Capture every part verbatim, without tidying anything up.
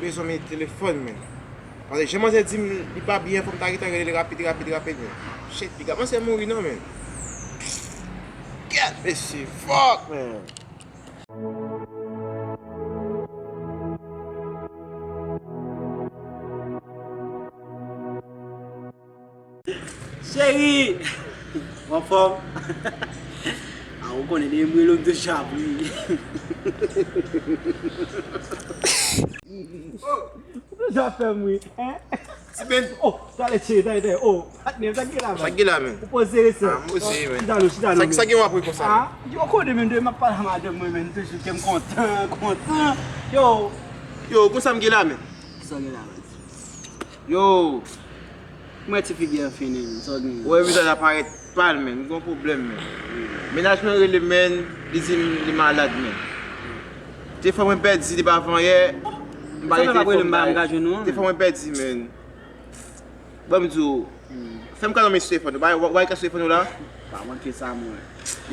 Bezwen mete telefòn, men. Paske jan manzè di m li pa byen, fò m ta gentan rele l rapid, rapid, rapid, men. Shit, piga manzè mouri non, men. Gad, mesye, fuck, man. Cheri! Ou anfòm? A, ou konnen depi m rele w m toujou ap ri. Ou toujou ap fè m ri, en? Ti Ben. Oh, talè cheri, talè, talè. Oh, patnè, sa k gen la, man? Sa k gen la, men? Ou poze, sè. Ah, m poze, men. Chita non, chita non, men. Sa, sa gen w ap ri konsa? Ah, yo konnen menm de m ap pale a madanm mwen, men toujou kè m kontan, kontan. Yo. Yo, konsa m gen la, men? Sa gen la, men? Yo. Mwen ti figi an fini, sa w gen? Ou wè vizaj la parèt pal, men, m gen yon pwoblèm, men. Mennaj mwen rele, men, li di m li malad, men. Telefòn mwen pèdi depi avan yè. M pa gen telefòn, m pa ka jwenn ou, men. Telefòn mwen pèdi, men. Ban m di w. Fè m kado men sou telefòn ou. Ba, w, w, w, sou telefòn ou la? Pa manke sa, mwen.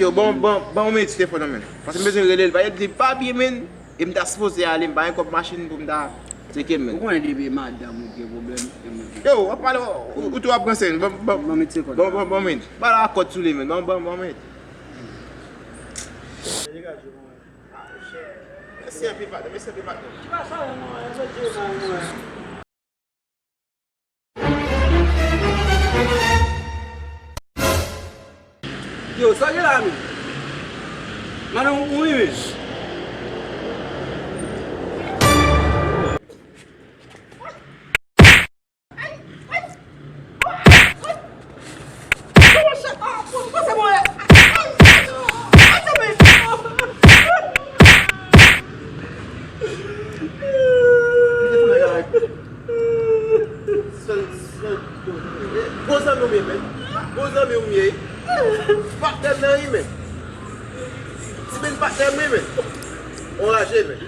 Yo, ban, ban, ban yon minit sou telefòn ou, men. Paske m bezwen rele l. Ba, li pa byen, men. E m ta sipoze ale, m pa gen kòb machin pou m ta tcheke l, men. Ou konnen depi madanm ou gen pwoblèm, e mwen gen. Yo, w ap pale, ou, ou tou ap ranse, ban, ban, ban, ban, ban, ban, men. Ba la kòd sou li, men. Ban, ban, ban, men. Mèsi anpil, patnè, mèsi anpil, patnè. Yo, sa gen la, men? Madanm ou mouri, men. Bon zanmi w ye, men. Bon zanmi w ye. Patnè m nan wi, men. Ti Ben patnè m wi, men. Anraje, men.